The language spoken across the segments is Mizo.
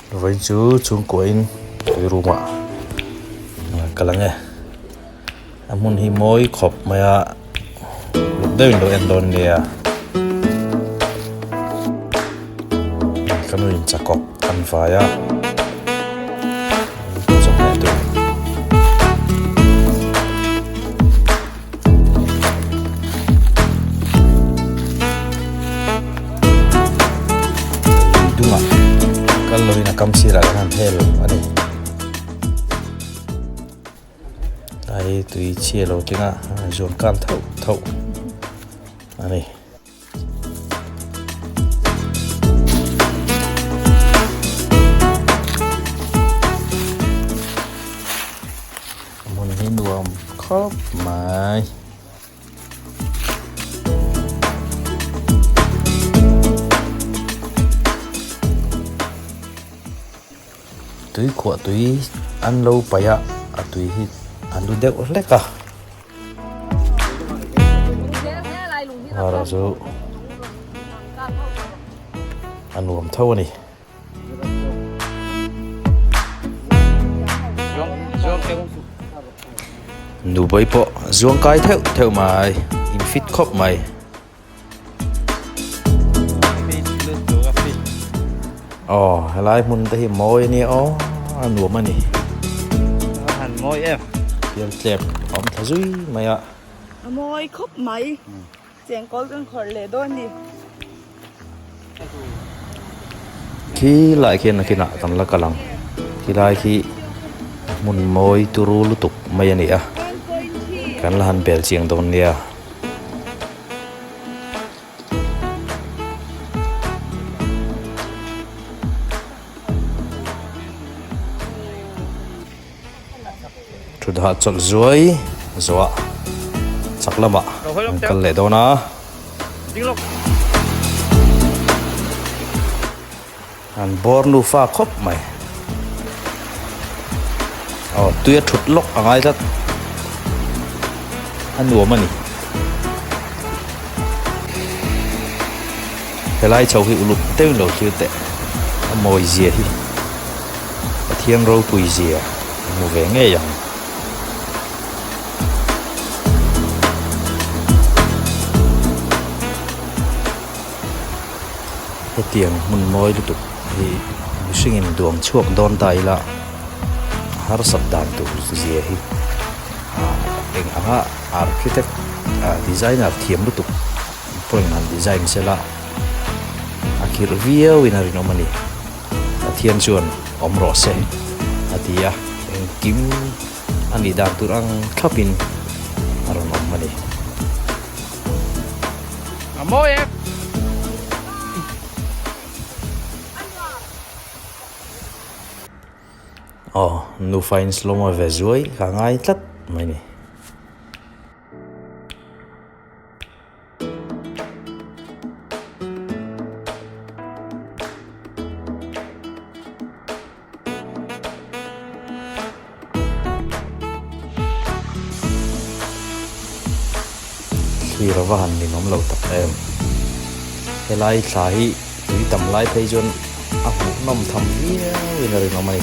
Vawiin chu chhungkuain tui room ah kal ang e a hmun hi mawi khawp mai a uluk deuhin lo en dawn nia ka nu in chakawk an vai a chawhmeh tur. Lui dungah kal lovin a kam sirah kan han hel a ni. Tlai tui chhia lo tling a zuan kan thauh thauh a ni. Hmun hi nuam khawp mai. Tui khuah tui an lo paih a, a tui hi a lu deuh hlek a. Ara chu a nuam tho a ni. Nubawi pawh zuang kai theuh theuh mai in fit khawp mai. Aw helai hmun te hi mawi ania aw a nuam a ni. Han mawi em. Pial tlep a awm thla zui mai a. A mawi khawp mai. Chengkawl kan khawrh leh dawn ni. Khi lai khian nakinah kan la kal ang. Khi lai khi hmun mawi turu lutuk mai a ni a. Kan la han bel chiang dawn nia. Thutha chawlh zuai zuah chak lamah an kal leh dawn a. An bawr nufa khawp mai. Aw tui a thut lawk a ngai tlat. A nuam a ni. Helai chho hi uluk deuhin lo thlir teh. A mawi zia hi. Pathian ropui zia a hmu ve ngei ang. Hetiang hmun mawi lutuk hi mihringin duang chhuak dawn ta ila a harsat dan tur zia hi eng anga architect designer thiam lutuk pawhin han design sela a khirh viauin a rinawm a ni. Pathian chuan awm rawh se a ti a, engkim a nih dan tur ang thlapin a rawn awm a ni. A mawi e. Aw, nufa in slow mo ve zuai ka ngai tlat mai ni. Thlir ava han ninawm lo tak em. Helai thla hi tui tam lai phei chuan a hmuhnawm tham viau in a rinawm a ni.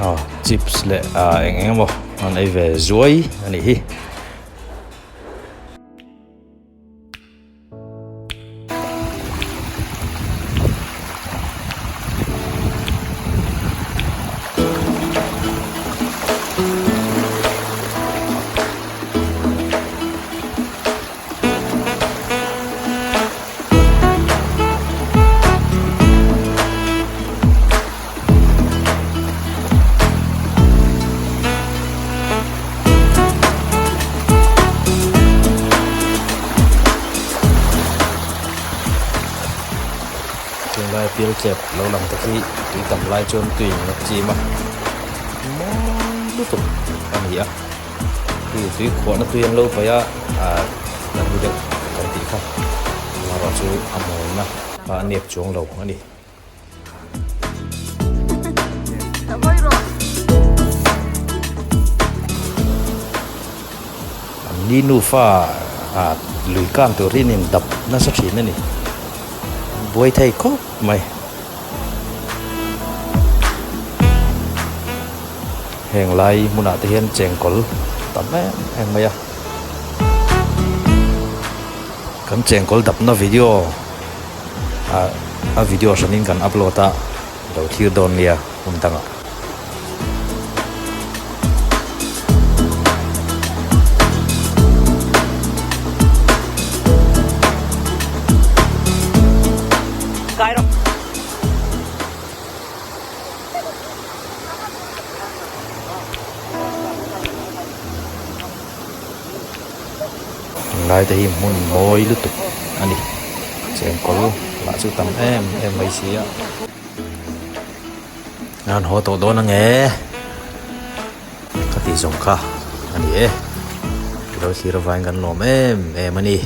Aw chips leh ah eng eng emaw an ei ve zuai a nih hi. tlep lo lang te khi tui tam lai chuan tui in a chim a, mawi lutuk a ni a, khi tui khuahna tui an lo paih a, ah kan ru deuh kan tih kha amaherawh chu a mawina kha a nep chuang lo a ni. An ni nufa ah lui kang tur hi an indap nasa thin a ni. Buai thei khawp mai. Heng lai hmunah te hian chengkawl tam em em mai a. Kan chengkawl dapna video ah a video hranin kan upload a lo thlir dawn nia hmun dangah. Lai te hi hmun mawi lutuk a ni chengkawl lah chu tam em em mai si a an haw tawh dawn ange ka tih zawng kha a ni e ilo thlir avangin kan lawm em em a ni.